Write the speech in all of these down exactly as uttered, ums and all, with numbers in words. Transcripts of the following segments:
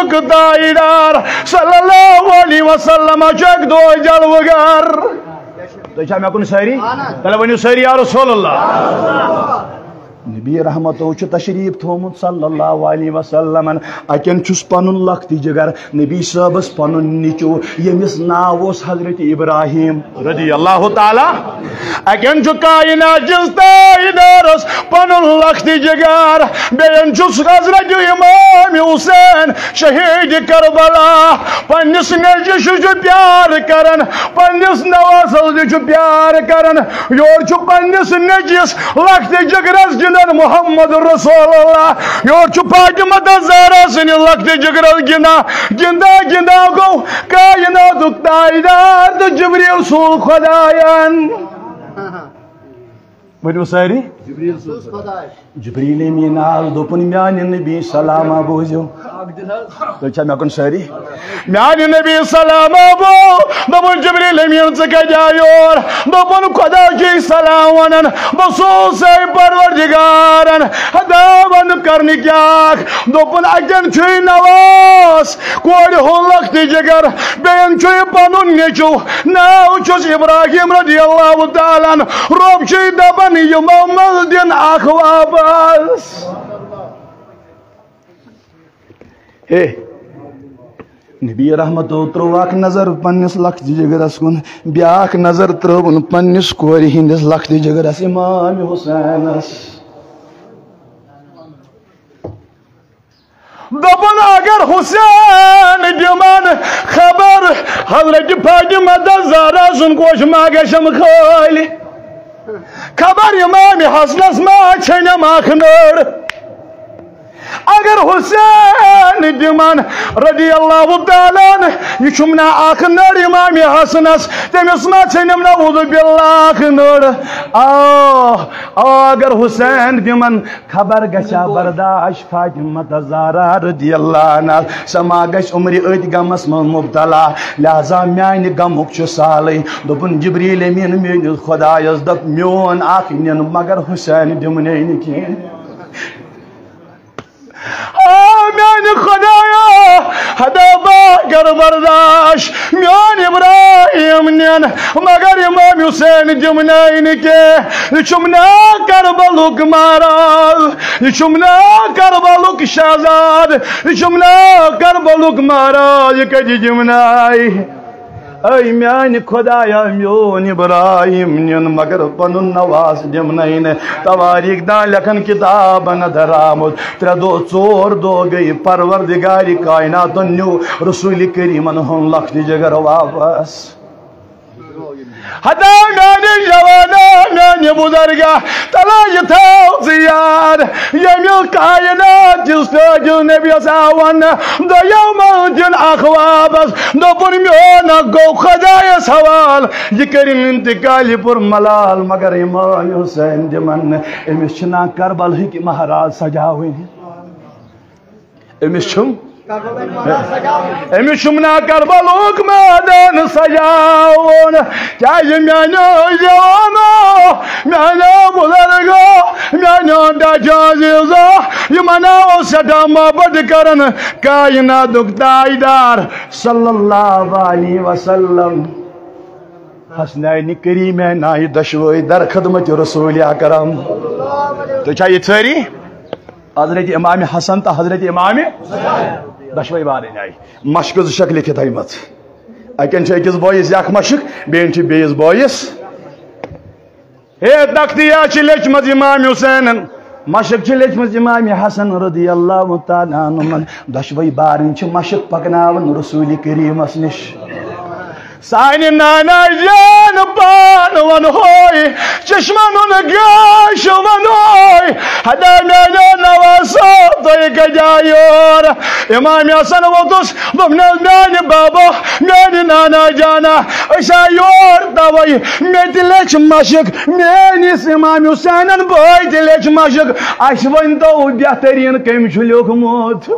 تاجدار صلی اللہ علیہ وسلم چھُ اکہِ دۄہ جلوٕ گر۔ تُہۍ چھا مےٚ کُن سٲری؟ تیٚلہِ ؤنِو سٲری یا رسول اللہ۔ نبی رحمتو چھُ تشریف تھومُت صلی اللہ علیہ وسلمن۔ اتٮ۪ن چھُس پنُن لۄکٹہِ جگر نبی صٲبس پنُن نیٚچو، ییٚمِس ناو اوس حضرت ابراہیم رضی اللہ تعالیٰ۔ اتٮ۪ن چھُ کائنات کِس تاجدارس پنُن لۄکٹہِ جگر، بیٚین چھُس حضرت امام حسین شہید کربلا۔ پننِس نیٚچوِس چھُ پیار کران، پننِس نواسس تہِ چھُ پیار کران۔ یورٕ چھُ پننِس نیٚچوِس لۄکٹہِ جگرس گِنٛدان محمد رسول اللہ، یورٕ چھُ فاطمہ تہٕ زہرا سٕنٛدِس لۄکٹہِ جگرس گِنٛدان۔ گِنٛدان گِنٛدان گوٚو کائناتُک تاجدار تہٕ جبریل سوٗز خدایَن۔ ؤنِو سٲری۔ جبریل امین آو، دوٚپُن، میانہِ نبی سلامہ بوٗزِو۔ تُہۍ چھا مےٚ کُن سٲری؟ میانہِ نبی سلامہ بوٗ، دوٚپُن، جبریل امین، ژٕ کتہِ آے یور؟ دوٚپُن، خدا چھُے سلام ونان، بہٕ سوٗزسے پروردگارن ہدایت کرنہِ کیٛاہ؟ دوٚپُن، اتٮ۪ن چھُے نواز، کورِ ہُنٛد لۄکٹہِ جگر، بیٚین چھُے پنُن نیٚچو، ناو چھُس ابراہیم رضی اللہ تعالیٰ عنہ۔ رۄب چھُے دپان، یِمو منٛز دِن اکھ واپس۔ ہے، نبی رحمتو ترٲو اکھ نظر پننِس لۄکٹہِ جگرس کُن، بیاکھ نظر ترٲوٕن پننِس کورِ ہٕنٛدِس لۄکٹہِ جگرس امام حسینس۔ دوٚپُن، اگر حسین دِمن خبر حضرت فاطمہ تہٕ زہرا سُنٛد گوش ما گژھم خٲلۍ، خبر امام حسنس ما ژھنم اکھ نٔر۔ اگر حسین دِمن رضی اللہ تعالیٰ عنہ، یہِ چھُم نا اکھ نٔر امام حسنس، تٔمِس ما ژھنم نعوذ باللہ اکھ نٔر۔ آ، آ، اگر حسین دِمن خبر گژھِ ہا برداشت فاطمہ تہٕ زہرا رضی اللہ عنہا، سۄ ما گژھِ عمرِ أتھۍ غمس منٛز مبتلا۔ لہذا میانہِ غمُک چھُ سہلٕے۔ دوٚپُن، جبریل امین، میٲنِس خدایس دوٚپ، میون اکھ نِن، مگر حسین دِمنے نہٕ کینٛہہ۔ آ میانہِ خدایا، ہدا با کر برداشت، میون ابراہیم نِن، مگر امام حسین دِمنے نہٕ کینٛہہ۔ یہِ چھُم نا کربلُک مہراز، یہِ چھُم نا کربلُک شہزاد، یہِ چھُم نا کربلُک مہراز، یہِ کتہِ دِمنے؟ اے میانہِ خدایا، میون ابراہیم نِن، مگر پنُن نواز دِمنے نہٕ۔ تواریخ دان لیکھن کتابن اندر آمُت، ترٛےٚ دۄہ ژور دۄہ گٔے پروردگارِ کائناتن نیوٗ رسول کریمن ہُنٛد لۄکٹہِ جگر واپس۔ ہتا میانہِ جوانا، میانہِ بزرگا، تلا یہِ تھاو ژٕ یاد، ییٚمہِ کائنات کِس تاجِ نبیَس آو وننہٕ، دوٚیو منٛز دِن اکھ واپس۔ دوٚپُن، میون اکھ گوٚو خدایس حوال، یہِ کٔرِن انتقالہِ پُر ملال، مگر امام حسین دِمن نہٕ۔ أمِس چھِنہ کربلہٕکۍ مہراز سجاوٕنۍ۔ أمِس چھُم، أمِس چھُم نا کربلُک مٲدان سجاوُن۔ کیازِ میانیو جوانو، میانیو بزرگو، میانیو ڈاچو عزیزو، یِمن اوس سٮ۪ٹھاہ محبت کران کائناتُک تاجدار صلی اللہ علیہ وسلم۔ حسنین کریمین آیہِ دۄشوے در خدمت رسول اکرم۔ تُہۍ چھا یہِ سٲری؟ حضرت امام حسن تہٕ حضرت امام دۄشوے بارٕنۍ آیہِ۔ مشکہٕ زٕ چھکھ لیکھِتھ تھٲیمٕژ۔ اَکٮ۪ن چھِ أکِس بٲیِس یہِ اکھ مشک، بیٚیِن چھِ بیٚیِس بٲیِس۔ ہے، تختیا چھِ لیچھمٕژ امام حسینن، مشک چھِ لیچھمٕژ امام حسن رضی اللہ تعالیٰ عنہُمن۔ دۄشوے بارٕنۍ چھِ مشک پکناوان رسول کریمس نِش۔ سانہِ نانا جان پان ونہوے، چشمن ہُنٛد گاش ونہوے، ہدا میانیو نواسو تُہۍ کتہِ آیہِ یور؟ امام حسن ووٚتھُس، دوٚپنس، میانہِ بابا، میانہِ نانا جانا، أسۍ آے یور توے، مےٚ تہِ لیچھ مشک، میٲنِس امام حسینن بٲے تہِ لیچھ مشک، اسہِ ؤنۍ تو بہتریٖن کٔمۍ چھُ لیوٚکھمُت؟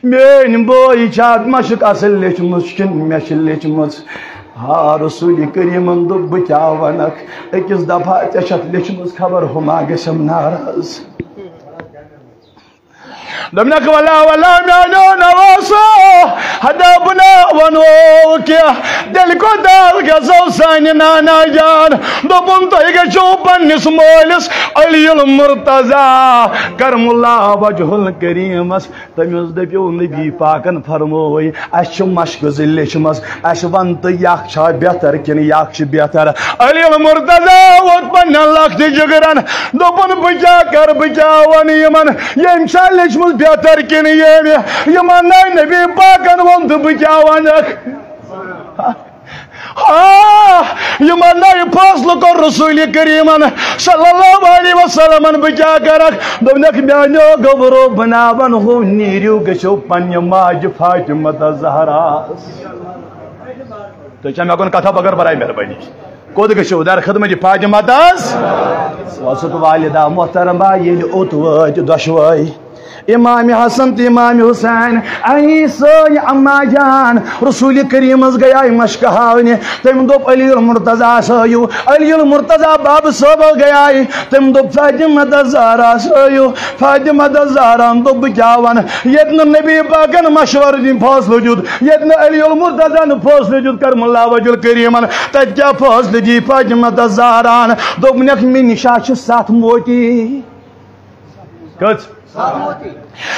میٲنۍ بٲے چھا مشک اصل لیچھمٕژ کِنہٕ مےٚ چھِ لیچھمٕژ؟ ہا، رسول کریمن دوٚپ، بہٕ کیٛاہ ونکھ، أکِس دفعہ ژےٚ چھتھ لیچھمٕژ، خبر ہُہ ما گژھٮ۪م ناراض۔ دوٚپنَکھ، "وَلہ، وَلہ، میٛانیو نواسو، ہتا بہٕ نا وَنو کینٛہہ، تیٚلہِ کوٚت حظ گژھو سانہِ نانا جان؟" دوٚپُن، "تُہۍ گٔژھِو پنٛنِس مٲلِس علی المرتضیٰ کرم اللہ وجہ الکریٖمَس۔" تٔمِس دٔپِو، نبی پاکن فرمووُے، اَسہِ چھِ مشقہٕ زٕ لیچھمٕژ، اَسہِ وَن تہٕ یہِ اکھ چھا بہتر کِنہٕ یہِ اکھ چھِ بہتر؟ علی المرتضیٰ ووت پنٛنٮ۪ن لۄکٹہِ جِگرن، دوٚپُن، "بہٕ کیٛاہ کَرٕ، بہٕ کیٛاہ وَنہٕ یِمن؟ ییٚمۍ چھا لیچھمٕژ بہتر کِنہٕ ییٚمہِ؟ یِمن نَے نبی پاکن ووٚن تہٕ بہٕ کیٛاہ وَنَکھ؟" آ، یِمن نَے فٲصلہٕ کوٚر رسول کریٖمن صلی اللہ علیہ وسلمن، "بہٕ کیٛاہ کرکھ؟" دوٚپنَکھ، "میٛانیو گوٚبرو، بہٕ نا وَنہو، نیٖرِو گٔژھِو پنٛنہِ ماجہِ فاطمہ تہٕ زہراہَس۔" تُہۍ چھا مےٚ کُن کتھا بغٲر برائے مہربٲنی؟ کوٚت گٔژھِو؟ در خدمت فاطمہ تس۔ وسط والدہ محترمہ ییٚلہِ اوٚت وٲتۍ دۄشوے، امام حسن تہٕ امام حسین، اے سٲنۍ اما جان، رسول کریمس گٔیے مشکہٕ ہاونہِ۔ تٔمۍ دوٚپ، "علی المرتضیٰ ہس ہٲیِو، علی المرتضیٰ بابہٕ صٲبس گٔیے۔" تٔمۍ دوٚپ، "فاطمہ تس زہراہس ہٲیِو۔" فاطمہ تس زہراہن دوٚپ، "بہٕ کیٛاہ ونہٕ؟ ییٚتہِ نہٕ نبی پاکن مشورٕ دِنۍ فٲصلہٕ دیُت، ییٚتہِ نہٕ علی المرتضیٰ نہٕ فٲصلہٕ دیُت کرم اللہ وجہ الکریمن، تتہِ کیٛاہ فٲصلہٕ دی فاطمہ تس زہراہن؟" دوٚپنکھ، "مےٚ نِشا چھِ ستھ موتی۔" کٔژ؟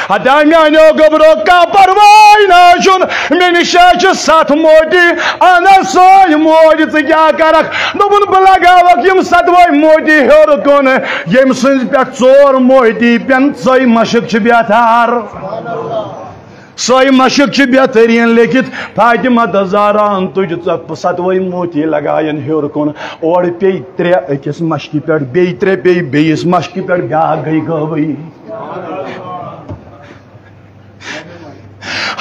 ہتا میانیو گوٚبرو، کانٛہہ پرواے نہ چھُن، مےٚ نِش چھِ ستھ موتی، اہن حظ سٲنۍ موج، ژٕ کیٛاہ کرکھ؟ دوٚپُن، بہٕ لگاوکھ یِم ستوے موتی ہیوٚر کُن، ییٚمہِ سٕنٛزِ پٮ۪ٹھ ژور موتی پٮ۪ن، ژۄیہِ مشک چھِ بہتر۔ سۄے مشک چھِ بہتریٖن لیکھِتھ، فاطمہ تہٕ زہراہن تُج ژۄپہٕ ستوے موتی لگاین ہیوٚر کُن۔ اورٕ پیٚیہِ ترٛےٚ أکِس مشکہِ پٮ۪ٹھ، بیٚیہِ ترٛےٚ پیٚیہِ بیٚیِس مشکہِ پٮ۪ٹھ، بیٛاکھ گٔے گٲوٕے۔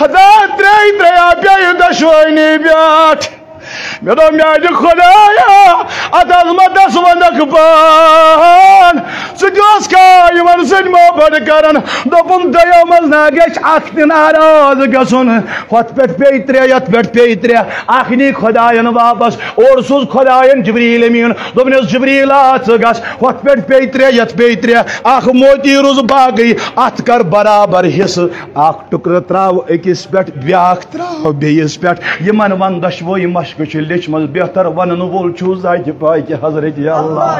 ہتا ترٛیٚیہِ ترٛیٚیا پیٚیہِ دۄشوٕنی پٮ۪ٹھ۔ مےٚ دوٚپ، میٛانہِ خۄدایا، اتھ عظمتس ونکھ پان، ژٕ تہِ اوسکھا یِمن سۭتۍ محبت کران؟ دوٚپُن، دۄیو منٛز نا گژھِ اکھ تہِ ناراض گژھُن۔ ہۄتھ پٮ۪ٹھ پیٚیہِ ترٛےٚ، یتھ پٮ۪ٹھ پیٚیہِ ترٛےٚ۔ اکھ نی خۄداین واپس، اورٕ سوٗز خۄداین جبریل امین، دوٚپنس، جبریلا، ژٕ گژھ۔ ہۄتھ پٮ۪ٹھ پیٚیہِ ترٛےٚ، یتھ پیٚیہِ ترٛےٚ۔ اکھ موتی روٗز باقٕے، اتھ کر برابر حصہٕ۔ اکھ ٹُکرٕ تراو أکِس پٮ۪ٹھ، بیٛاکھ تراو بیٚیِس پٮ۪ٹھ۔ یِمن ون دۄشوٕے مشکہٕ چھِ لیچھمٕژ، بہتر ونن وول چھُ ذاتِ پاکہِ حضرت اللہ۔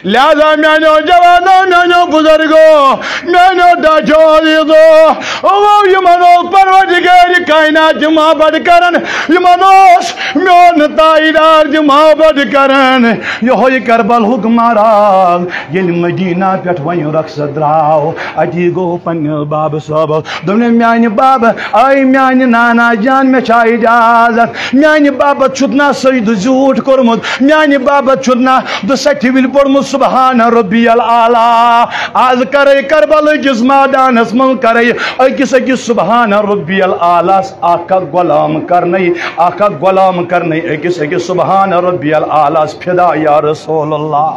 لہذا میانیو جوانو، میانیو بزرگو، میانیو ٹاٹھیو عزیزو، او یِمن اوس پروردگار کائنات تہِ محبت کران، یِمن اوس میون تاجدار تہِ محبت کران۔ یہوے کربلہُک مہراز ییٚلہِ مدینہ پٮ۪ٹھ وۄنۍ رۄخصت درٛاو، اتی گوٚو پننِس بابہٕ صٲبس۔ دوٚپنس، میانہِ بابہٕ، اے میانہِ نانا جان، مےٚ چھا اجازت؟ میانہِ بابت چھُت نا سجدٕ زیوٗٹھ کوٚرمُت، میانہِ بابت چھُت نا دُسَتھِ وِلہِ پوٚرمُت سبحان ربی الاعلیٰ۔ آز کرے کربلہٕ کِس مٲدانس منٛز کرے أکِس أکِس سبحان ربی الاعلیٰ اکھ اکھ غلام کرنے، اکھ اکھ غلام کرنے أکِس أکِس سبحان ربی الاعلیٰ فدا یا رسول اللہ۔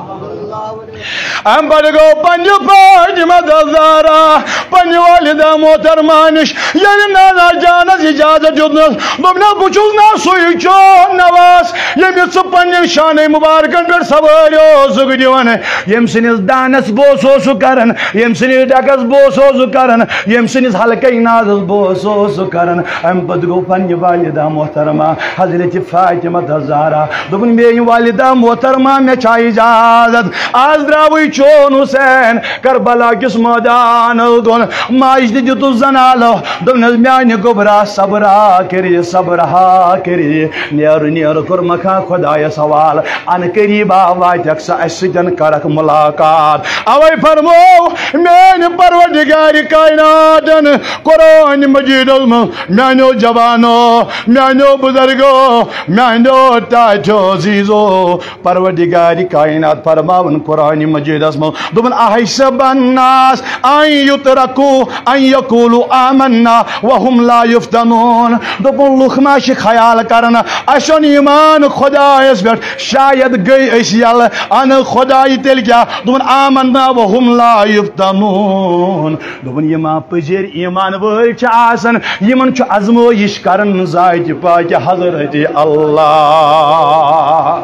امہِ پتہٕ گوٚو پننہِ فاطمہ الزہرا، پننہِ والدہ محترمہ نِش، ییٚلہِ نانا جانس اجازت دیُتنس، دوٚپنس، بہٕ چھُس نا سُے چون نواز، ییٚمِس ژٕ پننٮ۪ن شانَے مُبارکن پٮ۪ٹھ سوٲرۍ اوسُکھ دِوان، ییٚمہِ سٕنٛدِس دانس بوسہٕ اوسُکھ کران، ییٚمہِ سٕنٛدِس ڈٮ۪کس بوسہٕ اوسُکھ کران، ییٚمہِ سٕنٛدِس حلقے نازس بوسہٕ اوسُکھ کران۔ امہِ پتہٕ گوٚو پننہِ والدہ محترمہ حضرت فاطمہ الزہرا۔ دوٚپُن، میٲنۍ والدہ محترمہ، مےٚ چھا اجازت؟ آز درٛاوٕے چون حسین کربلا کِس مٲدانس کُن۔ ماجہِ تہِ دیُتُس زنالہٕ، دوٚپنس، میانہِ گوٚبرا، صبرا کٔرِو، صبرا کٔرِو۔ نیر، نیر کوٚر مکھا خۄدایس حوالہٕ۔ ان قریبا واتکھ ژٕ اسہِ سۭتۍ، کرکھ ملاقات۔ اوے فرموو میانہِ پروردگار کائناتن قرآن مجیدس منٛز، میانیو جوانو، میانیو بزرگو، میانیو ٹاٹھیو عزیزو، پروردگار کائنات فرماون قرآن مجیدس منٛز، دوٚپُن، احسب الناس ان یترکوا ان یقولوا آمنا وهم لا یفتنون۔ دوٚپُن، لُکھ ما چھِ خیال کران، اسہِ اوٚن ایمان خۄدایس پٮ۪ٹھ، شاید گٔے أسۍ یلہٕ، ان خۄدایہِ تیٚلہِ کیٛاہ؟ دوٚپُن، آمنا وهم لا یفتنون۔ دوٚپُن، یِم ما پٔزیٖر ایمان وٲلۍ چھِ آسان، یِمن چھُ آزمٲیِش کران ذاتِ پاکہِ حضرت اللہ۔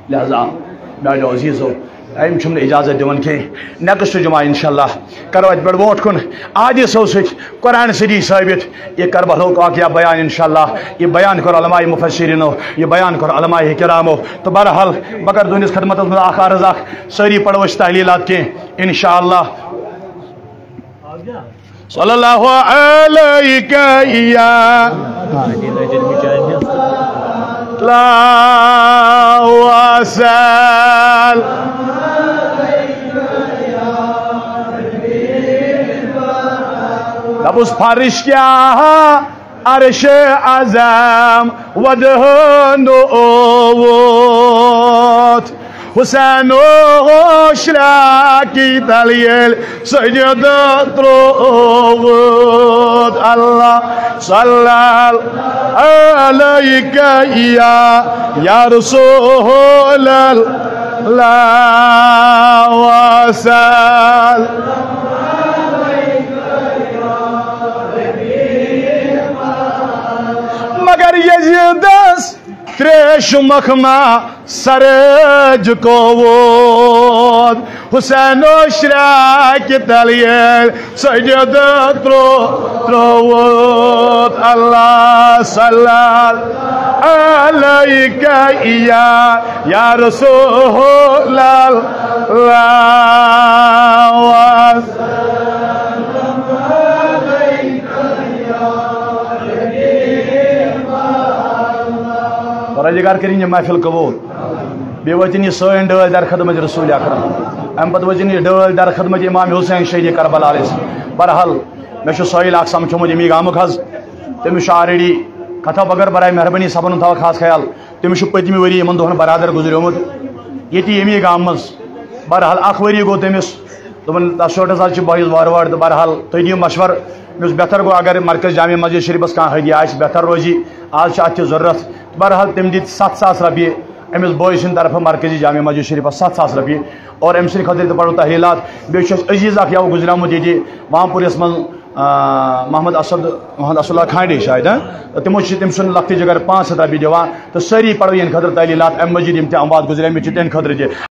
لہذا میانیو عزیزو، أمۍ چھُم نہٕ اجازت دِوان کینٛہہ۔ نیکسٹ جمعہ انشاءاللہ کرو اتہِ پٮ۪ٹھ برونٛٹھ کُن احادیثو سۭتۍ قرآن سۭتی ثٲبت یہِ کربلہُک واقعہ بیان انشاءاللہ۔ یہِ بیان کوٚر علماء مفسرینو، یہِ بیان کوٚر علماء کرامو۔ تہٕ بہرحال، بہٕ کرٕ تُہنٛدِس خدمتس منٛز اکھ عرض اکھ، سٲری پرو أسۍ تحلیلات کینٛہہ انشاءاللہ۔ صلی اللہ علیک یا لا وسل۔ دپُس فرش کیا عرش اعظم ودہنوت۔ حسین و شراکی تلیل سجد تروت۔ اللہ صلی علیک یا، یا رسول اللہ وسلم۔ مگر یزیدس تریش مخمہ سرج کوت۔ حسین و شراک تلیل سجد ترو تروت۔ اللہ صلی علیک یا، یا رسول اللہ۔ پروردگار کٔرِنۍ یہِ محفل قبول۔ بیٚیہِ وٲتِن یہِ سٲنۍ ڈٲلۍ در خدمت رسول اکرم۔ اَمہِ پتہٕ وٲتِن یہِ ڈٲلۍ در خدمت امام حسین شہید کربلا علیہ السلام۔ بہرحال، مےٚ چھُ سٲیِل اکھ سمکھیومُت ییٚمی گامُک حظ۔ تٔمِس چھُ already کتھا بغٲر برائے مہربٲنی صبن ہُنٛد تھاوکھ خاص خیال۔ تٔمِس چھُ پٔتمہِ ؤری یِمن دۄہن برادر گُزریومُت ییٚتی ییٚمی گامہٕ منٛز۔ بہرحال، اکھ ؤری گوٚو تٔمِس۔ دوٚپُن، تَس چھُ حظ، آز چھِ بہٕ یُس وارٕ وارٕ، تہٕ بہرحال، تُہۍ دِیِو مشورٕ۔ مےٚ اوس بہتر گوٚو اگر مرکز جامع مسجد شریفس کانٛہہ ہدیہ آسہِ، بہتر روزِ۔ آز چھِ اتھ تہِ ضروٗرت۔ بہرحال، تٔمۍ دِتۍ ستھ ساس رۄپیہِ أمِس بٲے سٕنٛدِ طرفہٕ مرکزی جامع مسجد شریفس، ستھ ساس رۄپیہِ۔ اور أمۍ سٕنٛدِ خٲطرٕ تہِ پرو تحلیلات۔ بیٚیہِ چھُ اَسہِ عزیز اکھ یَوٕ گُزریومُت ییٚتہِ وامپوٗرِس منٛز، آ، محمد اسد، محمد اسد اللہ کھانڈے شاید، ہاں؟ تہٕ تِمو چھِ تٔمۍ سُنٛد لۄکٹہِ جگر پانٛژھ ہتھ رۄپیہِ دِوان۔ تہٕ سٲری پرو یِہنٛدِ خٲطرٕ تحلیلات۔ اَمہِ مٔزیٖد یِم تہِ اموات گُزریمٕتۍ چھِ، تِہنٛدِ خٲطرٕ تہِ۔